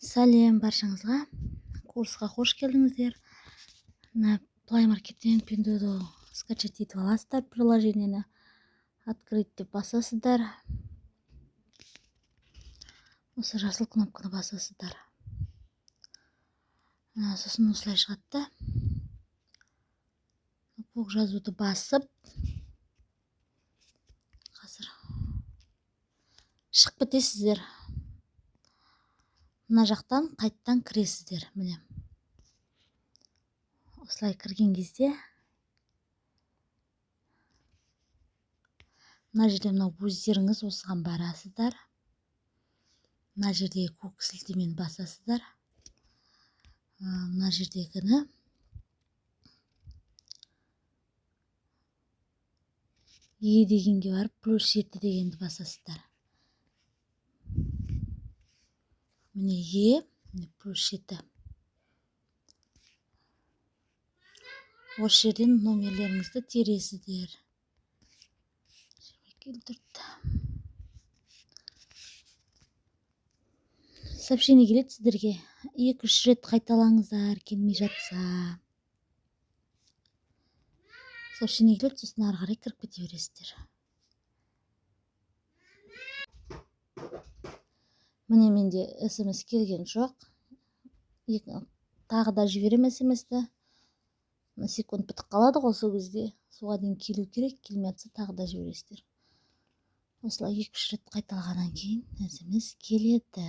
Сәлем баршаңызға! Курсқа қош келдіңіздер. Мына Play Market'тен Pinduoduo скачать етіп аласыздар приложениені. Открыть деп басасыздар. Осы жасыл кнопканы басасыздар. Сосын осылай шығады да. Көк жазуды басып, қазір шығып кетесіздер. Мына жақтан қайттан кіресіздер. Міне, осылай кірген кезде мына жерде мынау өздеріңіз осыған барасыздар. Мына жердегі көк сілтемені басасыздар. Мына жердегіні Е дегенге барып +7 дегенді басасыздар. Міне Е, міне +7. Осы жерден номерлеріңізді тересіздер. 22, 54. Сообщение келеді сіздерге. 2-3 рет қайталаңыздар, келмей жатса. Сообщение келеді, сосын ары қарай кіріп кете бересіздер. Міне, менде смс келген жоқ. Тағы да жіберемін смс-ті. Мына секунд бітіп қалады ғой сол кезде. Соға дейін келу керек, келмей жатса тағы да жібересіздер. Осылай 2-3 рет қайталағаннан кейін смс келеді.